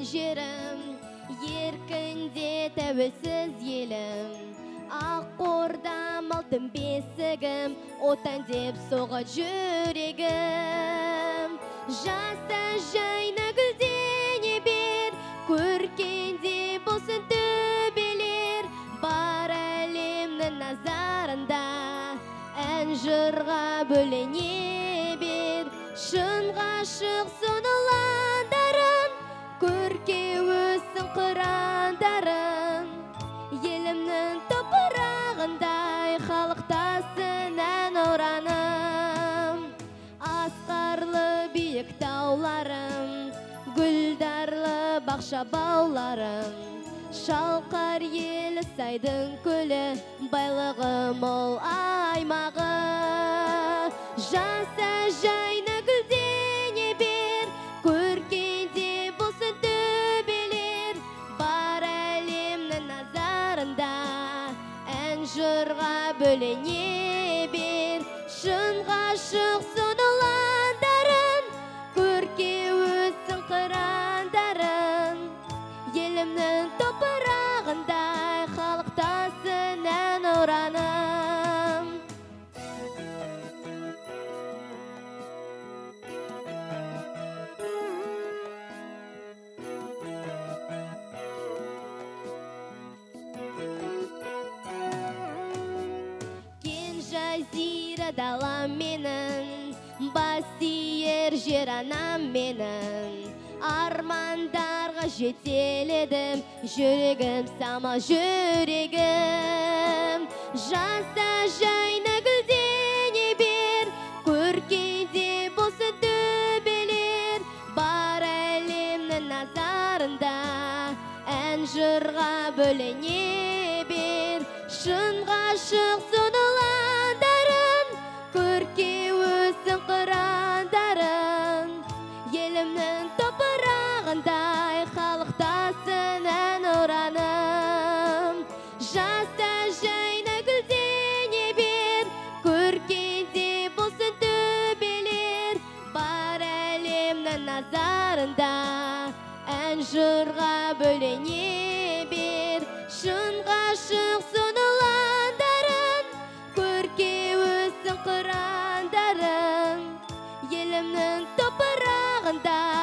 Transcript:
Туған жерім, еркінде тәуелсіз елім. Ақ ордам, алтын бесігім, Отан деп соға жүрегім. Жаса жайна гүлдене бер, көркенде болсын төбелер. Бар әлемнің назарында ән жырға бөлене бер. Шын ғашық ұландарым, көрке өссін қырандарым. Елімнің топырағындай халықтасын ән ұраным. Асқарлы биік тауларым, гүлдарлы бақша бауларым. Шалқар елі сайдың көлі, байлығы мол аймағы. Жаса жайна гүлдене бер, көркенде болсын төбелер. Бар әлемнің назарында ән жырға бөлене бер. Шын ғашық ұландарым, көрке өссін қырандарым. Елімнің топырағындай халықтасын ән ұраным. Кең жазира далам менің, бас иер жер анам менің. Армандарға жетеледім, жүрегім самал жүрегім. Жаса жайна гүлдене бер, көркенде болсын төбелер. Бар әлемнің назарында ән жырға бөлене бер. Шын ғашық ұландарым, көрке өссін қырандарым. Елімнің топырағындай халықтасын ән ұраным. Жаса жайна гүлдене бер, көркенде болсын төбелер. Бар әлемнің назарында ән жырға бөлене бер. Шын ғашық ұландарым, көрке өссін қырандарым. Елімнің топырағындай